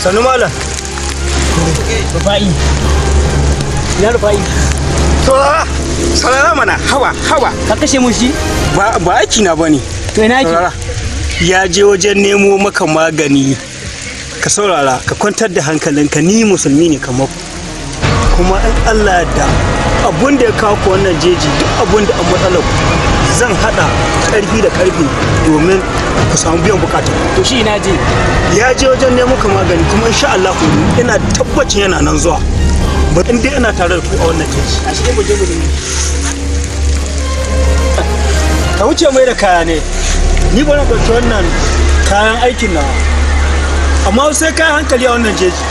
Sanu malam. Rufa'i. Ina Rufa'i? Saurara, saurara mana, hawa, hawa. Ka kashe mun shi? Ba aiki na bane. To ina yake? Saurara. Ya je wajen nemo maka magani. Ka saurara, ka kwantar da hankalinka, ni musulmi ne kamar ku. Kuma in Allah da abun da ya kawo ku wannan jeji, duk abun da an matsalar ku, zan hada karfi da karfi domin ku samu biyan bukata. To shi ina je? Ya je wajen nemo ka magani, kuma insha Allah ina tabbacin yana nan zuwa. Ba in dai ina tare da ku a wannan jeji. A shi mu je mu nemi. Ka wuce mai da kaya ne. Ni ba na ɗauki wannan kayan aikin nawa, amma sai kayan hankali a wannan jeji.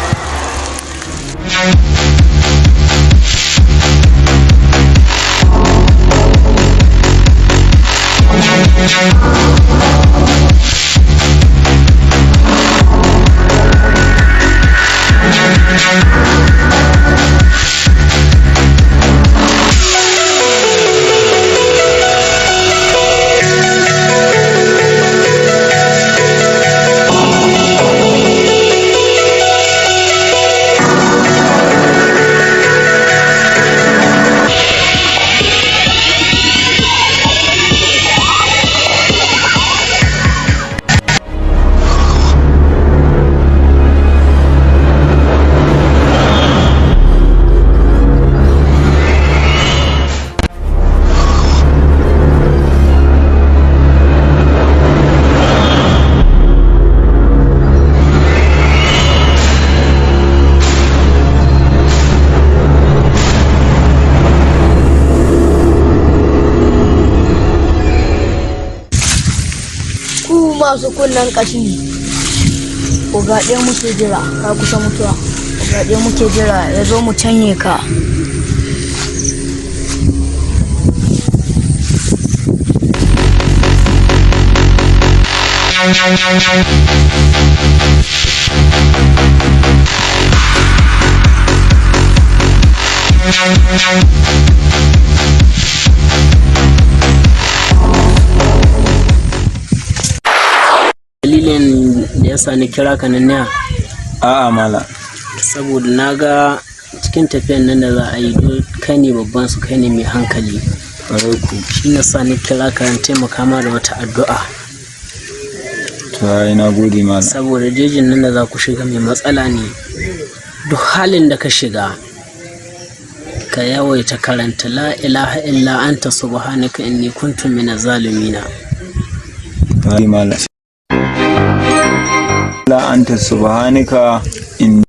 Ku masu kunnen kashi, oga ɗaya muke jira. Ka kusa mutuwa. Oga ɗaya muke jira ya zo mu canye ka. Dalilin da ya sa ni kira ka nan ne A'a mala. saboda na ga cikin tafiyan nan da za a yi, duk kai ne babban su, kai ne mai hankali. Ƙwarai ku. Shi na sa ni kira ka in taimaka ma da wata addu'a. To ai na gode mala. Saboda jejin nan da za ku shiga mai matsala ne. Duk halin da ka shiga, ka yawaita karanta la ilaha illa anta subhanaka inni kuntu minaz zalimina. Gode mala. La anta subhanaka in.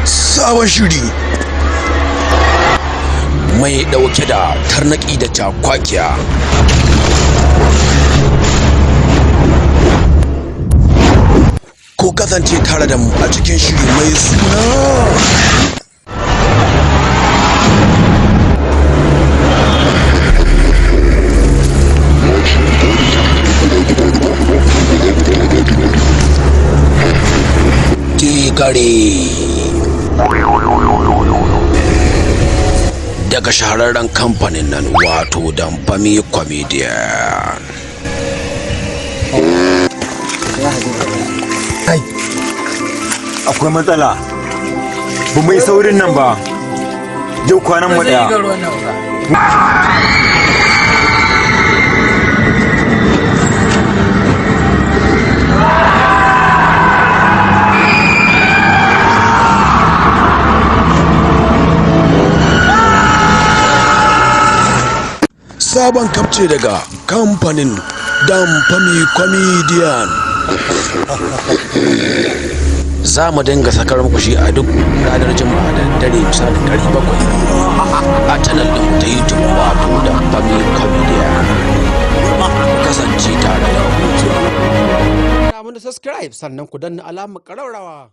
Sabon shiri mai ɗauke da tarnaƙi da cakwakiya, ko kasance tare da mu a cikin shiri mai suna Tikare, daga shahararren kamfanin nan wato Damfami Comedian. Kai. Akwai matsala. Ba mu isa wurin nan ba. Yau kwanan mu daya. Sabon kafce daga kamfanin Damfami Comedian. Za mu dinga sakar muku shi a duk ranar Juma'a da dare misalin 7:00 a channel ɗin ta YouTube, wato Damfami Comedian. Kasance tare da mu. Mana subscribe, sannan ku danna alamar ƙararrawa.